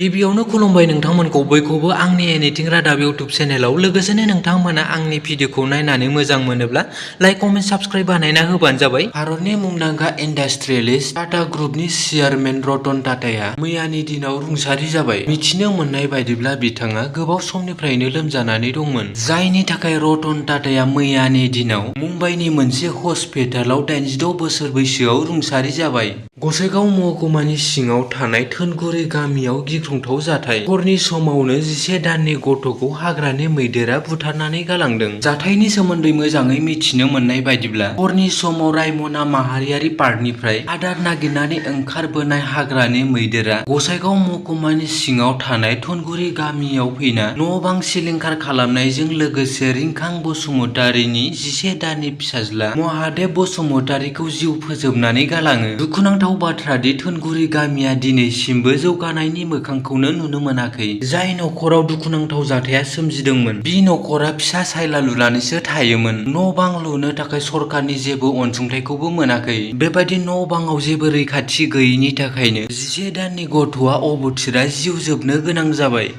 गिबियावनो खुलुमबाय नोंथांमोनखौ बयखौबो आंनि एनिथिं रादाब इउटुब चेनेलाव। लोगोसेनो नोंथांमोना आंनि भिडिअखौ नायनानै मोजां मोनोब्ला लाइक कमेन्ट साबस्क्राइब बानायना होबानो जाबाय। भारतनि मुंदांखा इन्डास्ट्रियेलिस्ट टाटा ग्रुपनि चेयारमेन रतन टाटाया मैयानि दिनाव रुंसारि जाबाय। मिथिनो मोननाय बायदिब्ला बिथाङा गोबाव समनिफ्रायनो लोमजानानै दंमोन, जायनि थाखाय रतन टाटाया मैयानि दिनाव मुम्बाइनि मोनसे हस्पिटालाव 86 बोसोर बैसोआव रुंसारि जाबाय। गसाइगाव महकुमानि सिङाव थानाय थोनगुरि गामियाव गिख्रंथाव जाथाय। हरनि समावनो 11 दाननि गथ'खौ हाग्रानि मैदेरा बुथारनानै गालांदों। जाथायनि सोमोन्दै मोजाङै मिथिनो मोननाय बायदिब्ला हरनि समाव रायमना माहारियारि पार्कनिफ्राय आदार नागिरनानै ओंखारबोनाय हाग्रानि मैदेरा गसाइगाव महकुमानि सिङाव थानाय थोनगुरि गामियाव फैना न' बां सिलिंखार खालामनायजों लोगोसे रिंखां बसुमतारीनि 11 दाननि फिसाज्ला महादेब बसुमतारीखौ जिउ फोजोबनानै गालाङो। दुखुनांथाव बाथ्रा दि थोनगुरि गामिया दिनैसिमबो जौगानायनि मोखांखौनो नुनो मोनाखै। जाय नखराव दुखुनांथाव जाथाया सोमजिदोंमोन, बि नखरा फिसा सायला लुनानैसो थायोमोन। न' बां लुनो थाखाय सरकारनि जेबो अनसुंथाइखौबो मोनाखै। बेबादि न' बाङाव जेबो रैखाथि गैयैनि थाखायनो 11 दाननि गथ'आ अबथिरा जिउ जोबनो गोनां जाबाय।